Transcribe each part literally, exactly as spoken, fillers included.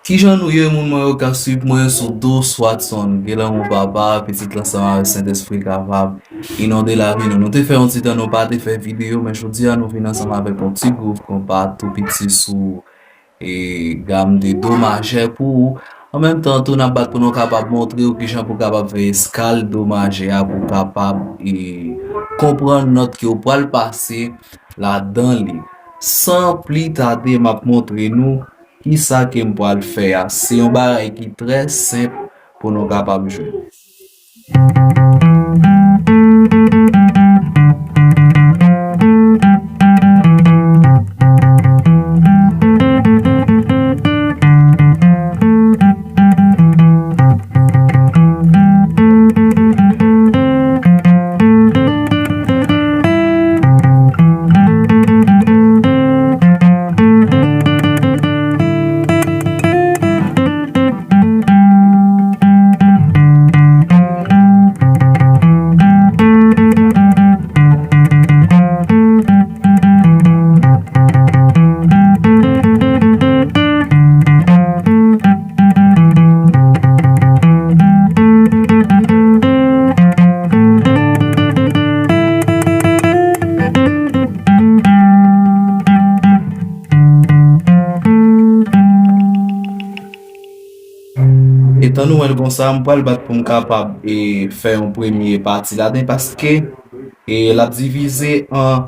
Kijan nou ye, moun mwen yo k ap swiv mwen sou Dos Watson? Gen lanmou Papa, Pitit la ansanm avèk Sentespri kapab inonde lavi nou. Nou te fè yon ti tan nou pa te fè videyo, men jodi a nou vin ansanm avèk yon ti gwoup konpa tou piti sou e gam de do majè pou ou. An menm tan tou, n ap bat pou nou kapab montre w kijan pou w kapab fè eskal do majè a pou w kapab e konprann nòt ke w pral pase ladan li. San pli tade, m ap montre nou kisa ke m pral fè a. Se yon bagay ki trè senp pou nou kapab jwe. Etan nou wè l konsa, m pral bat pou m kapab e fè yon premye pati ladan, paske e l ap divize an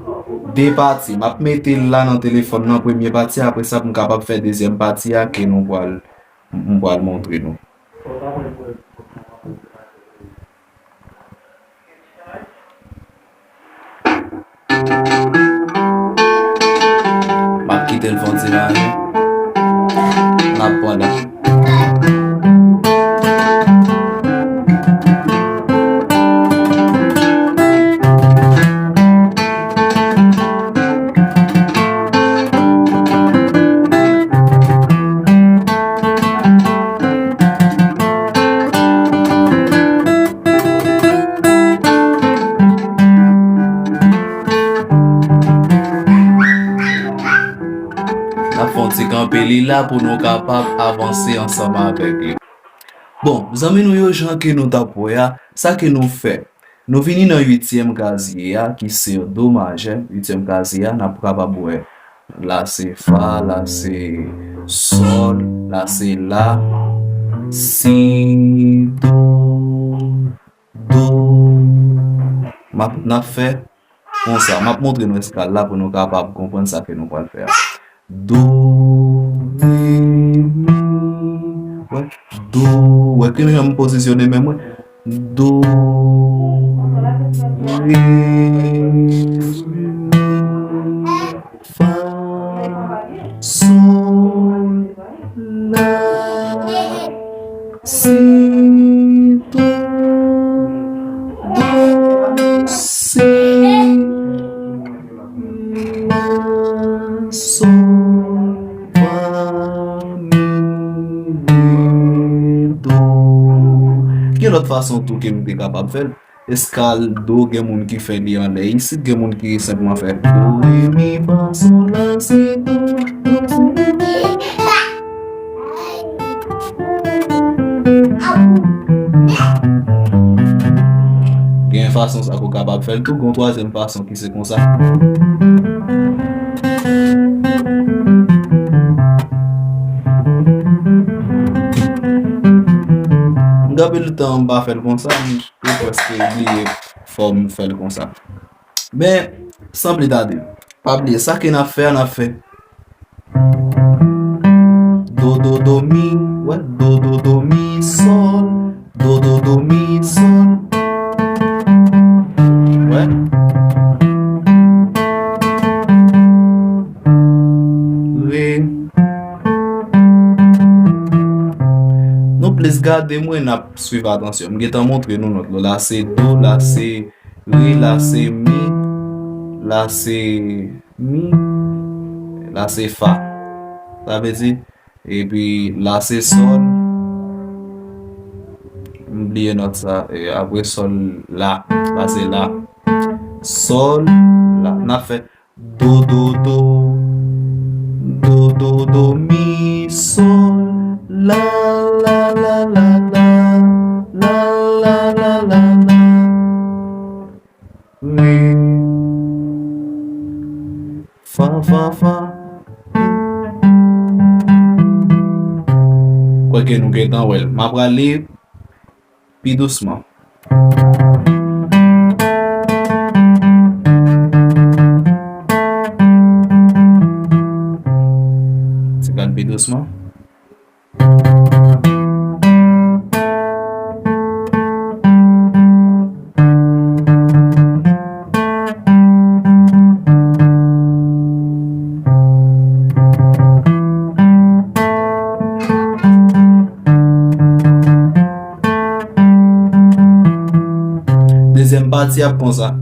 de pati. M ap mete l la nan telefòn nan, premye pati a, apre sa pou m kapab fè dezyèm pati a ke nou pral, m pral montre nou. M ap kite l fè yon ti raje. N ap pran li. N ap fè yon ti kanpe li la pou nou kapab avanse ansanm avèk li. Bon, zanmi nou yo, jan ke nou t ap wè a, sa ke nou fè, nou vini nan uityèm kazye a, ki se do majè, uityèm kazye a, n ap kapab wè, la se fa, la se sòl, la se la, si, do, do. M ap, n ap fè konsa. M ap montre nou eskal la pou nou kapab konprann sa ke nou pral fè a. Do, re, mi. Wè, do. Wè ki jan m pozisyone men mwen. Do, re, mi, fa, sòl, la, si, do, do, si, la, sòl, fa, mi, re, do. Gen lòt fason tou ke m te kapab fè l. Eskal do, gen moun ki fè li anlè isit, gen moun ki senpman fè do, re, mi, fa, sòl, la, si, do, do, si. Gen fason sa ke w kapab fè l tou, gen yon twazyèm fason ki se konsa. M gen anpil tan m pa fè l konsa, m te prèske bliye fò m fè l konsa. Men, san pli tade, pa bliye, sa ke n ap fè a, n ap fè do, do, do, mi, wè, do, do, do, mi, sòl, do, do, do, mi, sòl. Wè. Re. Nou plis gade mwen, n ap swiv atansyon. M gentan montre nou nòt la. La se do, la se re, la se mi, la se mi, la se fa. Sa vle di, epi la se sòl. M bliye nòt sa. E apre sòl, la. La se la. Sòl, la. N ap fè do, do, do. Do, do, do, mi, sòl, La, la, la, la, la. La, la, la, la, la. Ri. Fa, fa, fa. Kwè ke nou gentan wè l. M ap prale pi dousman. Ti gad pi dousman. Dezyèm pati ap konsa.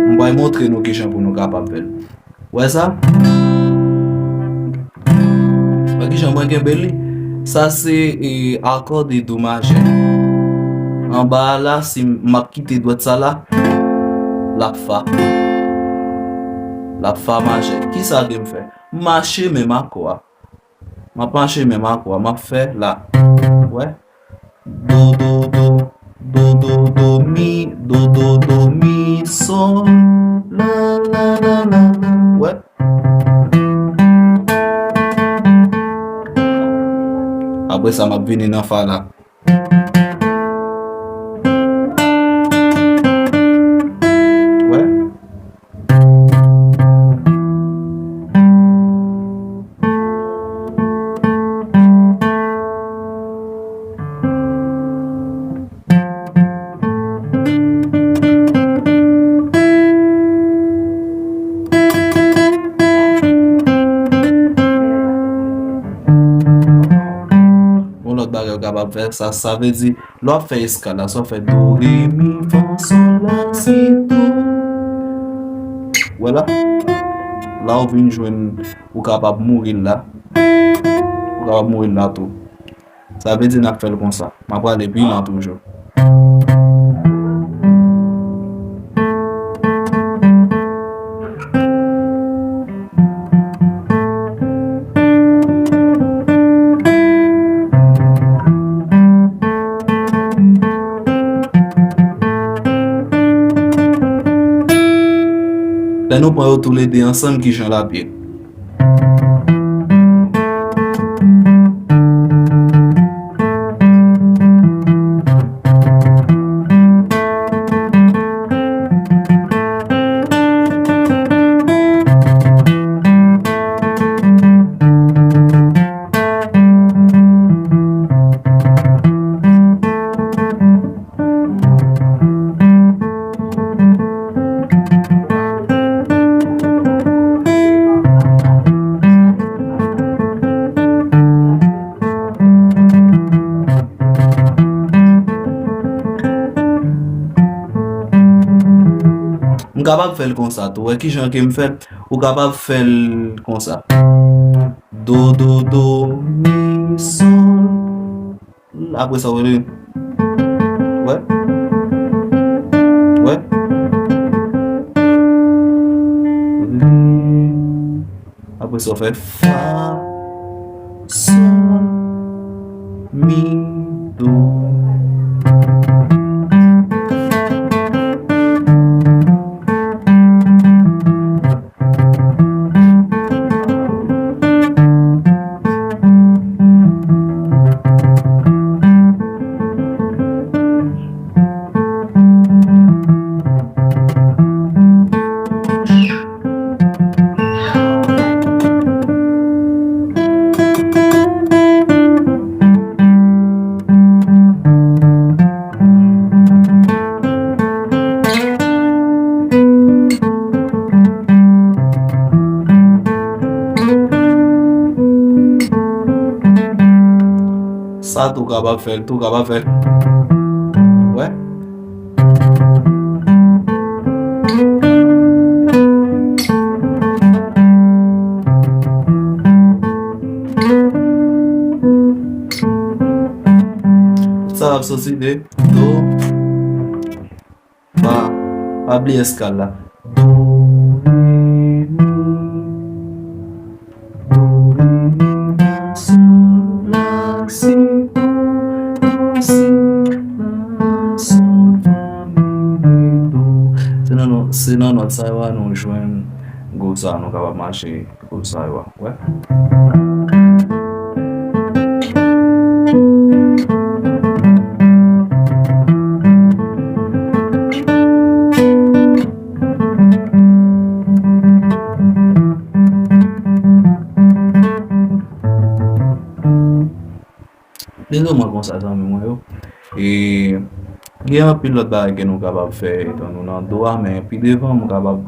M pral montre nou kijan pou nou kapab fè l. Wè sa? Wè kijan mwen kenbe li? Sa se, e, akò de do majè. Anba a la, si m ap kite dwèt sa la, l ap fa. L ap fa majè. Kisa ke m fè? M mache menm akò a. M ap mache menm akò a. M ap fè la. Wè? Do, do, do. Do, do, do, mi, do, do, do, mi, sol. La, la, la, la, la. Wè. Apre sa, m ap vini nan fa la. Wè. Yon lòt bagay ou kapab fè, sa, sa vle di, lè w ap fè eskal la, si w ap fè do, re, mi, fa, sol, la, si, do. Wè la? La ou vin jwenn, ou kapab mouri l la. Ou kapab mouri l la tou. Sa vle di n ap fè l konsa. M ap prale pi lan toujou. Lè nou pran yo toulede ansanm, kijan l ap ye? M kapab fè l konsa tou. Wè kijan ke m fè l. Ou kapab fè l konsa. Do, do, do, mi, sol. Apre sa, w rele. Wè. Wè. Apre sa, w fè fa, sol, mi, do. Sa tou kapab fè l, tou kapab fè l. Wè. Sa ap soti de do, fa. Pa bliye eskal la. Do, re, mi, do, re, mi, fa, sol, la, si, do, do, si, la, sol, fa, mi, re, do. Se nan nòt, se nan nòt sa yo a nou jwenn gwo sa nou kapab mache. Pou sa yo a, wè. Dezòmè konsa, zanmi mwen yo. E gen anpil lòt bagay ke nou kapab fè etan nou nan do a, men pi devan, m kapab,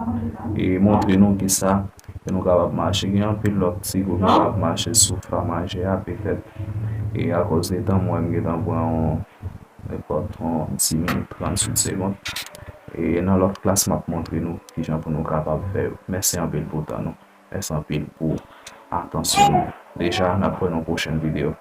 e, montre nou kisa ke nou kapab mache. Gen anpil lòt ti gwoup nou kapab mache sou fa maje a, petèt. E akoz de tan, mwen, m gentan pran yon, nenpòt yon dis minit, tranntuit segonn. E nan lòt klas, m ap montre nou kijan pou nou kapab fè yo. Mèsi anpil pou tan nou. Mèsi anpil pou atansyon nou. Deja, n ap wè nan pwochèn videyo.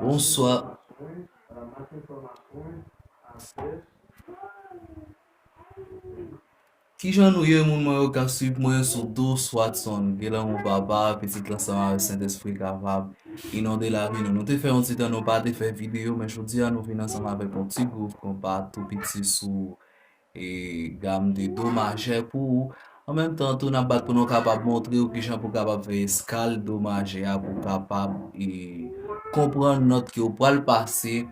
Bonswa. Kijan nou ye, moun mwen yo k ap swiv mwen sou Dos Watson? Gen lanmou Papa, Pitit l ansanm avèk Sentespri kapab inonde lavi nou. Nou te fè yon ti tan nou pa te fè videyo, men jodi a nou vin ansanm avèk yon ti gwoup konpa tou piti sou e gam de do majè pou ou. An menm tan tou, n ap bat pou nou kapab montre w kijan pou w kapab fè eskal do majè a pou w kapab, e, konprann nòt ke w pral pase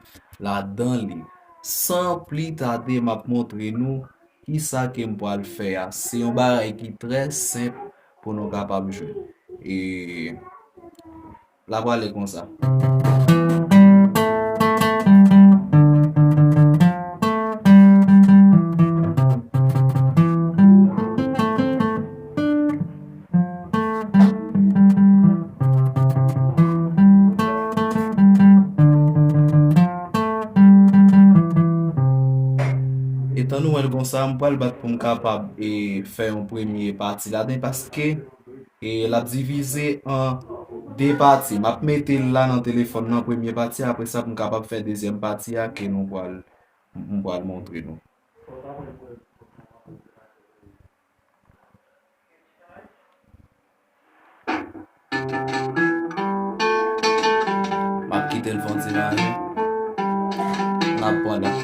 ladan li. San pli tade, m ap montre nou kisa ke m pral fè a. Se yon bagay ki trè senp pou nou kapab jwe. E L ap prale konsa. Etan nou wè l konsa, m pral bat pou m kapab, e, fè yon premye pati ladan, paske E l ap divize an de pati. M ap mete l la nan telefòn nan, premye pati a, apre sa pou m kapab fè dezyèm pati a ke nou pral, m pral montre nou. M ap kite l fè yon ti raje. N ap pran la.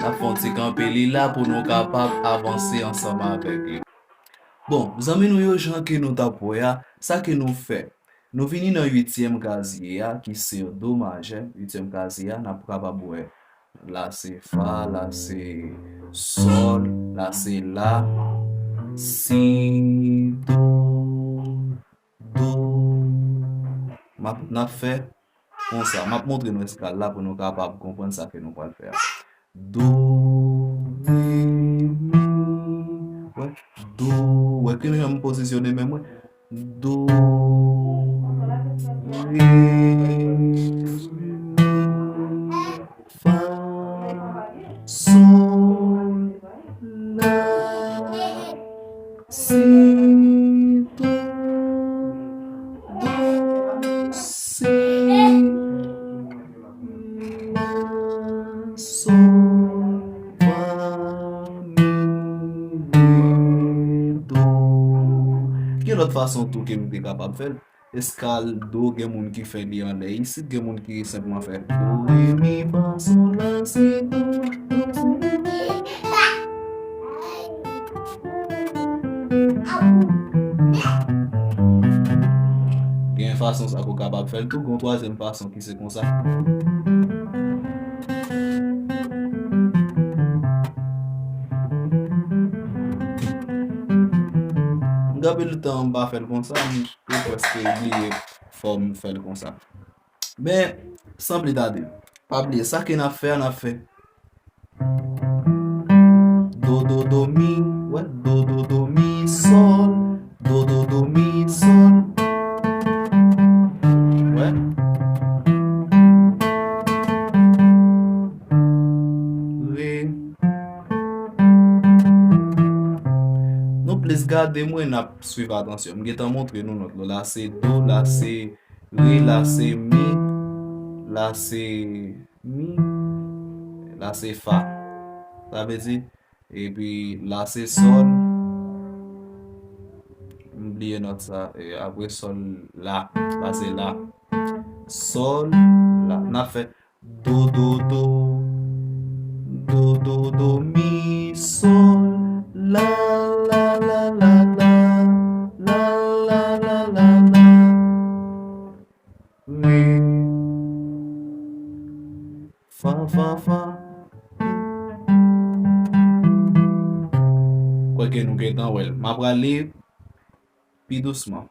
N ap fè yon ti kanpe li la pou nou kapab avanse ansanm avèk li. Bon, zanmi nou yo, jan ke nou t ap wè a, sa ke nou fè? Nou vini nan uityèm kazye a, ki se do majè, uityèm kazye a, n ap kapab wè la se fa, la se sòl, la se la, si, do, do. M ap, n ap fè konsa. M ap montre nou eskal la pou nou kapab konprann sa ke nou pral fè a. Do, re, mi. Wè, do. Wè ki jan m pozisyone men mwen. Do, re, mi. Fa, sol, la, si, do, do, si, la, sol, fa, mi, re, do. Gen lòt fason tou ke nou te kapab fè l. Eskal do, gen moun ki fè li anlè isit, gen moun ki senpman fè do, re, mi, fa, sol, la, si, do, do, si. N Gen fason sa ke w kapab fè l tou, gen yon twazyèm fason ki se konsa. M gen anpil tan m pa fè l konsa, m te prèske bliye fò m fè l konsa. Men, san pli tade, pa bliye, sa ke n ap fè a, n ap fè do, do, do, mi, wè, do, do, do, mi, sòl, do, do, do, mi, sòl. Wè. Re. Nou plis gade mwen, n ap swiv atansyon. M gentan montre nou nòt la. La se do, la se re, la se mi, la se mi, la se fa. Sa vle di, epi la se sòl. M bliye nòt sa. E apre sòl la. La se la. Sòl la. N ap fè do, do, do. Do, do, do, mi, sòl. La, la, la, la, la. La, la, la, la, la. Re. Fa, fa, fa. Kwè ke nou gentan wè l. M ap prale pi dousman.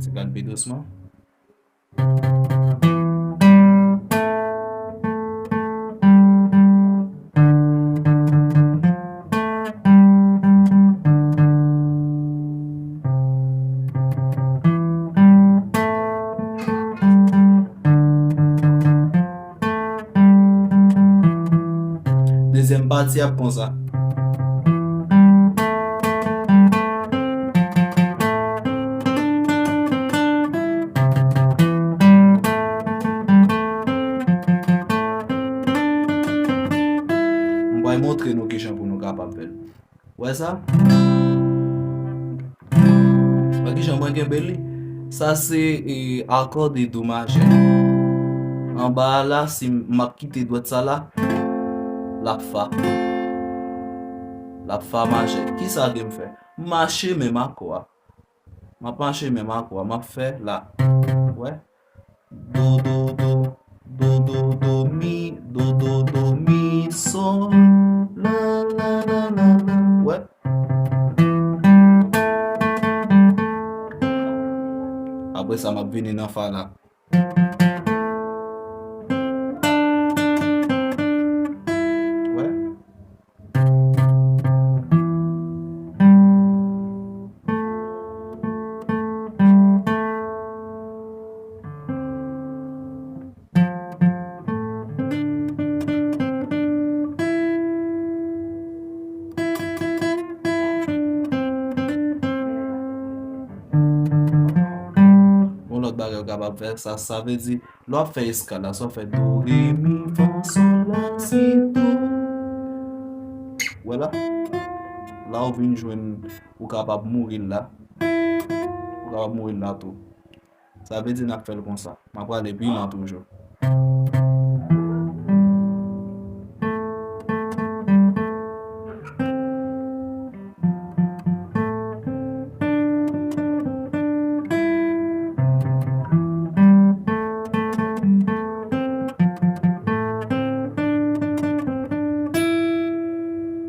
Ti gad pi dousman. Dezyèm pati ap konsa. M pral montre nou kijan pou nou kapab fè l. Wè sa? Wè kijan mwen kenbe li? Sa se, e, akò de do majè. Anba a la, si m ap kite dwèt sa la, l ap fa. L ap fa majè. Kisa ke m fè? M mache menm akò a. M ap mache menm akò a. M ap fè la. Wè? Do, do, do. Do, do, do, mi, do, do, do, mi, sòl. La, la, la, la, la. Wè? Apre sa, m ap vini nan fa la. Wè? Yon lòt bagay ou kapab fè, sa, sa vle di, lè w ap fè eskal la, sa w fè do, re, mi, fa, sòl, la, si, do. Wè la? La ou vin jwenn, ou kapab mouri l la. Ou kapab mouri l la tou. Sa vle di n ap fè l konsa. M ap prale pi lan toujou.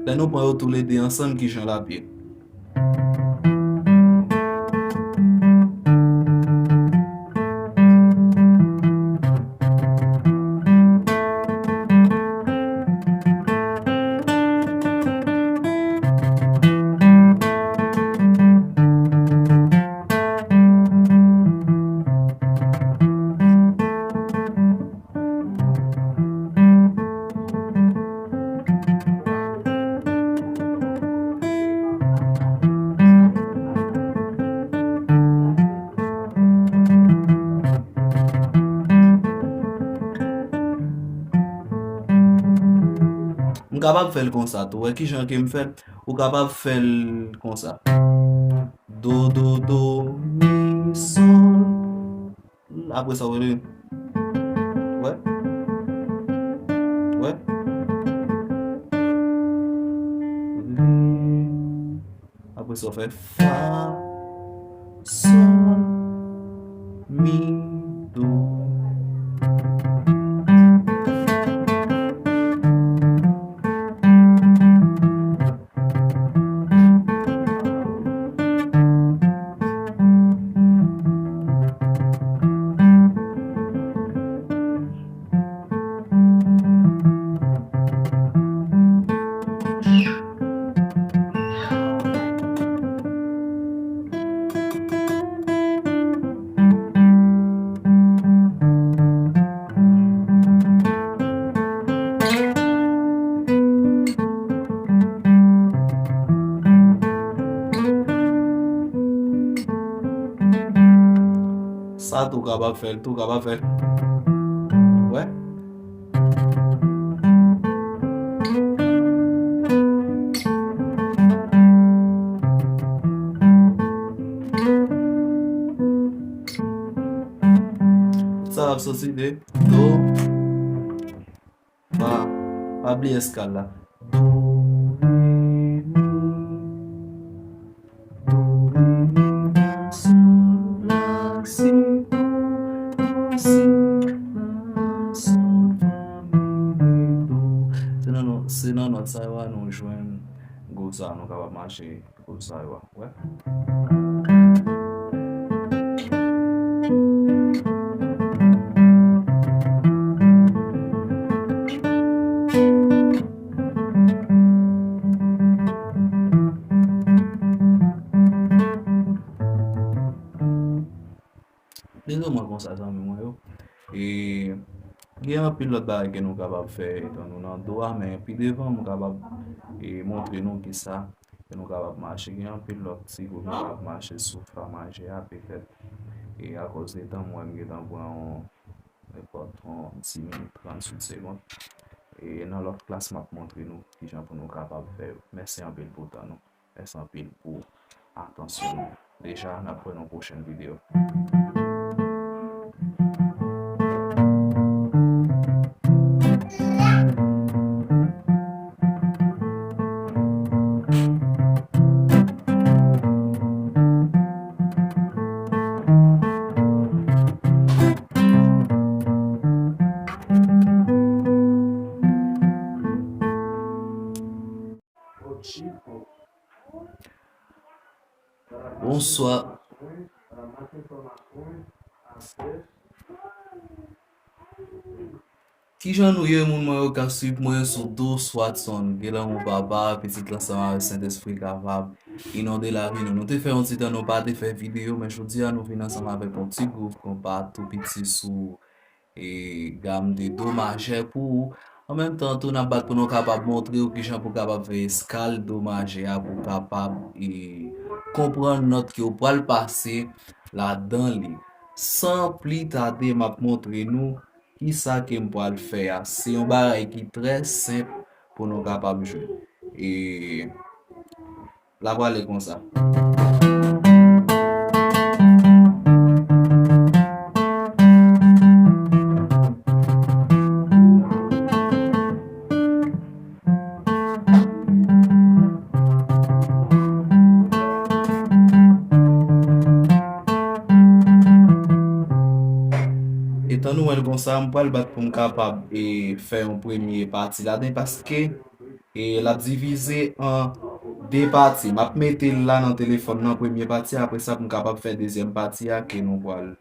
Lè nou pran yo toulede ansanm, kijan l ap ye? M kapab fè l konsa tou. Wè kijan ke m fè l. Ou kapab fè l konsa. Do, do, do, mi, sòl. Apre sa, w rele. Wè. Sa w fè fa, sòl, mi, do. Sa tou kapab fè l, tou kapab fè l. Wè. Sa ap soti de do, fa. Pa bliye eskal la. Do, re, mi, fa, sòl, la, si, do, do, si, la, sòl, fa, mi, re, do. Se nan nòt, se nan nòt sa yo a nou jwenn gwo sa, nou kapab mache gwo sa yo a. Wè. Dezòmè konsa, zanmi mwen yo. E gen anpil lòt bagay ke nou kapab fè etan nou nan do a, men pi devan, m kapab, e, montre nou kisa ke nou kapab mache. Gen anpil lòt ti gwoup nou kapab mache sou fa maje a, petèt. E akòz de tan, mwen, m gentan pran yon, nenpòt yon dis minit, trant segonn. E nan lòt klas, m ap montre nou kijan pou nou kapab fè yo. Mèsi anpil pou tan nou. Mèsi anpil pou atansyon nou. Deja, n ap wè nan pwochèn videyo. Bonswa. Kijan nou ye, moun mwen yo k ap swiv mwen sou Dos Watson? Gen lanmou Papa, Pitit la ansanm avèk Sentespri kapab inonde lavi nou. Nou te fè yon ti tan nou pa te fè videyo, men jodi a nou vin ansanm avèk yon ti gwoup konpa tou piti sou e gam de do majè pou ou. An menm tan tou, n ap bat pou nou kapab montre w kijan pou w kapab fè eskal do majè a pou w kapab, e, konprann nòt ke w pral pase ladan li. San pli tade, m ap montre nou kisa ke m pral fè a. Se yon bagay ki trè senp pou nou kapab jwe. E L ap prale konsa. Etan nou wè l konsa, m pral bat pou m kapab, e, fè yon premye pati ladan, paske E l ap divize an de pati. M ap mete l la nan telefòn nan, premye pati a, apre sa pou m kapab fè dezyèm pati a ke nou pral,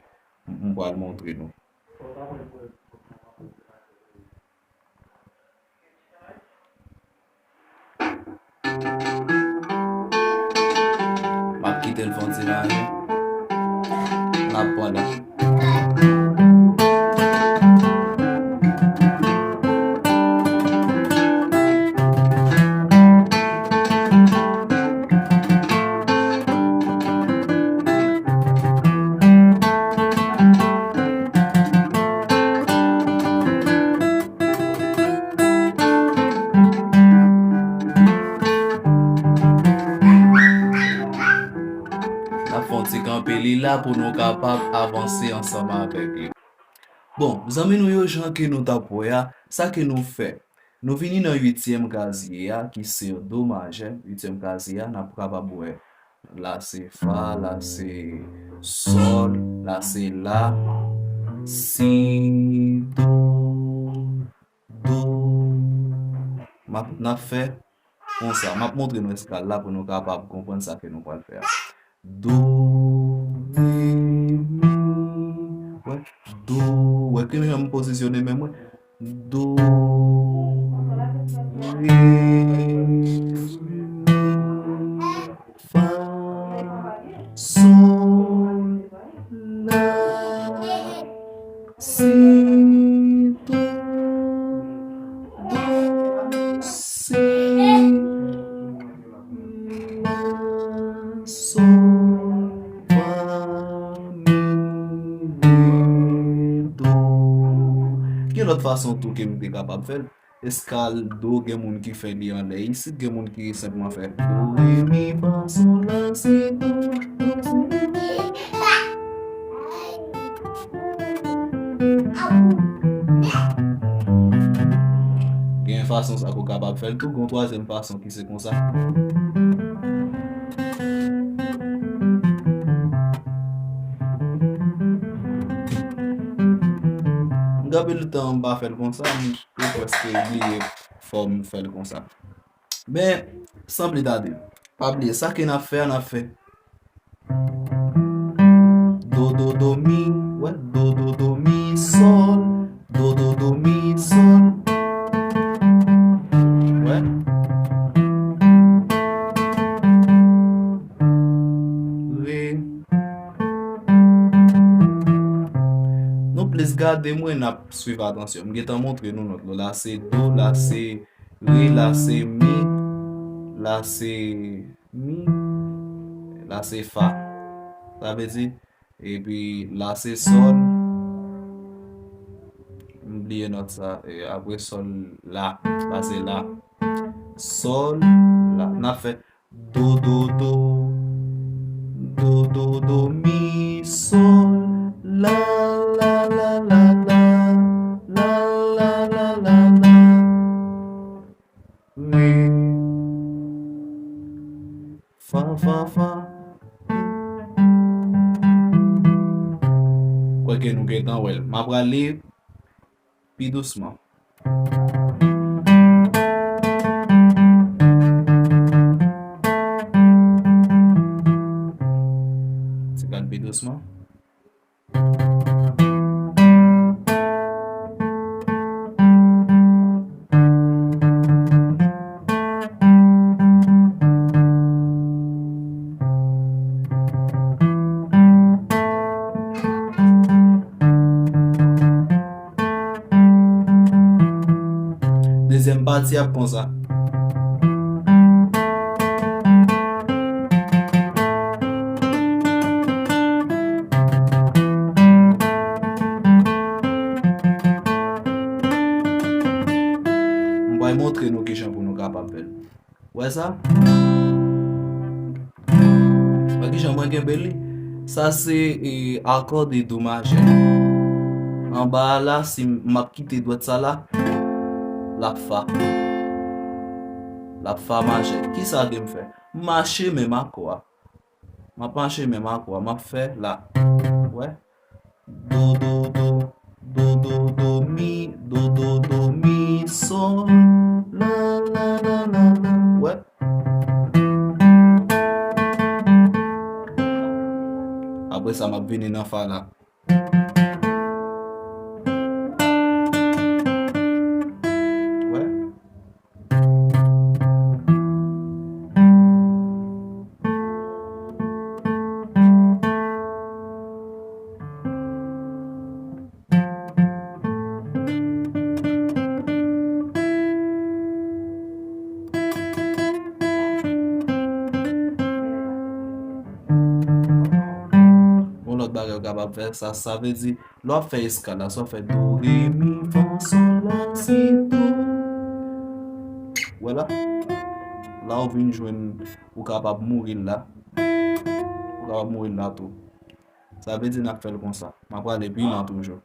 m pral montre nou. M ap kite l fè yon ti mache. N ap pran la. N ap fè yon ti kanpe li la pou nou kapab avanse ansanm avèk li. Bon, zanmi nou yo, jan ke nou t ap wè a, sa ke nou fè? Nou vini nan uityèm kazye a, ki se do majè, uityèm kazye a, n ap kapab wè la se fa, la se sòl, la se la, si, do, do. M ap, n ap fè konsa. M ap montre nou eskal la pou nou kapab konprann sa ke nou pral fè a. Do, re, mi. Wè, do. Wè ki jan m pozisyone men m, wè. Do, re, mi, fa, sol, la, si, do, do, si, la, sol, fa, mi, re, do. Gen lòt fason tou ke m te kapab fè l. Eskal do, gen moun ki fè li anlè isit, gen moun ki senpman fè do, re, mi, fa, sol, la, si, do, do, si, re, mi. Gen fason sa ke w kapab fè l tou, gen yon twazyèm fason ki se konsa. M gen anpil tan m pa fè l konsa, m te prèske bliye fò m fè l konsa. Men, san pli tade, pa bliye, sa ke n ap fè a, n ap fè do, do, do, mi, wè, do, do, do, mi, sòl, do, do, do, mi, sòl. Wè. Re. Nou plis gade mwen, n ap swiv atansyon. M gentan montre nou nòt la. La se do, la se re, la se mi, la se mi, la se fa. Sa vle di, epi la se sòl. M bliye nòt sa. E apre sòl, la. La se la. Sòl, la. N ap fè do, do, do. Do, do, do, mi, sòl, la, la, la, la, la, la, la, la, la, la. Re. Fa, fa, fa. Kwèke nou gentan wè l. M ap prale pi dousman. Ti gad pi dousman. Dezyèm pati ap konsa. M pral montre nou kijan pou nou kapab fè l. Wè sa? Wè kijan mwen kenbe li? Sa se, e, akò de do majè. Anba a la, si m ap kite dwèt sa la, l ap fa. L ap fa majè. Kisa gen m fè? M mache menm akò a. M ap mache menm akò a. M ap fè la. Wè. Do, do, do. Do, do, do, mi. Do, do, do, mi, sòl. La, la, la, la, la. Wè. Apre sa, m ap vini nan fa la. Wè. Yon lòt bagay ou kapab fè, sa, sa vle di, lè w ap fè eskal la, sa w fè do, re, mi, fa, sòl, la, si, do. Wè la? La ou vin jwenn, ou kapab mouri l la. Ou kapab mouri l la tou. Sa vle di n ap fè l konsa. M ap prale pi lan toujou.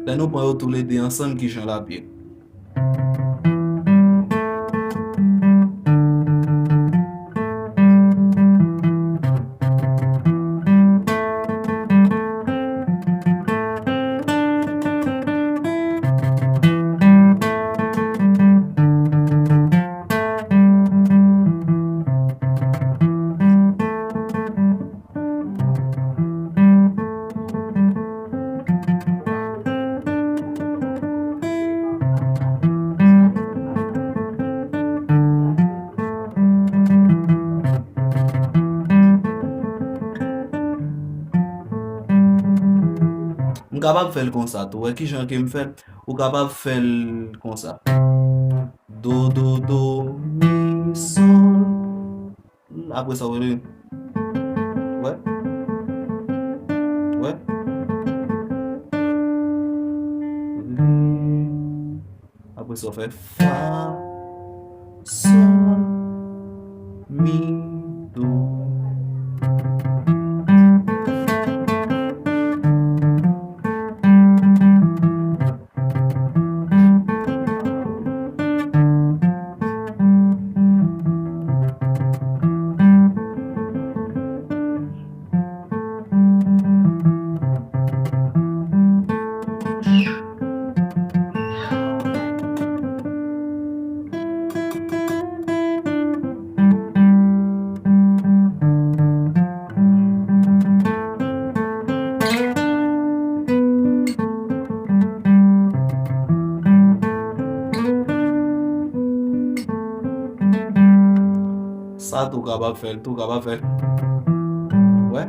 Lè nou pran yo toulede ansanm, kijan l ap ye? M kapab fè l konsa tou. Wè kijan ke m fè l. Ou kapab fè l konsa. Do, do, do, mi, sol. Apre sa, w rele. Wè. Wè. Apre sa, w fè fa, sol, mi, do. Sa tou kapab fè l, tou kapab fè l. Wè.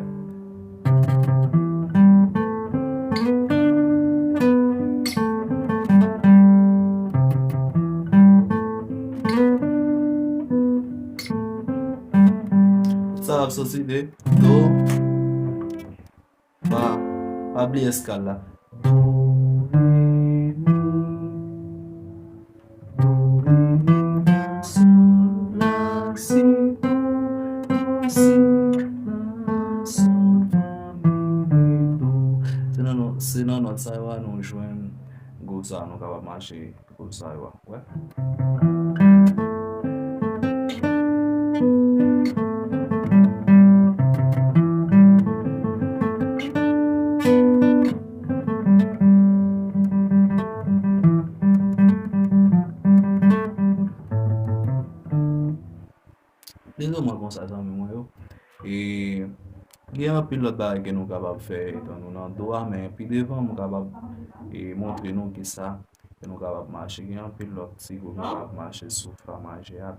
Sa ap soti de do, fa, pa bliye eskal la. Do, re, mi, do, re, mi, fa, sol, la, si, do, do, si, la, sol, fa, mi, re, do. Se nan nòt, se nan nòt sa yo a nou jwenn gwo sa nou kapab mache. Pou sa yo a, wè. Plizoumwen konsa, zanmi mwen yo. E gen anpil lòt bagay ke nou kapab fè etan nou nan do a, men pi devan, m kapab, e, montre nou kisa ke nou kapab mache. Gen anpil lòt ti gwoup nou kapab mache sou fa majè a,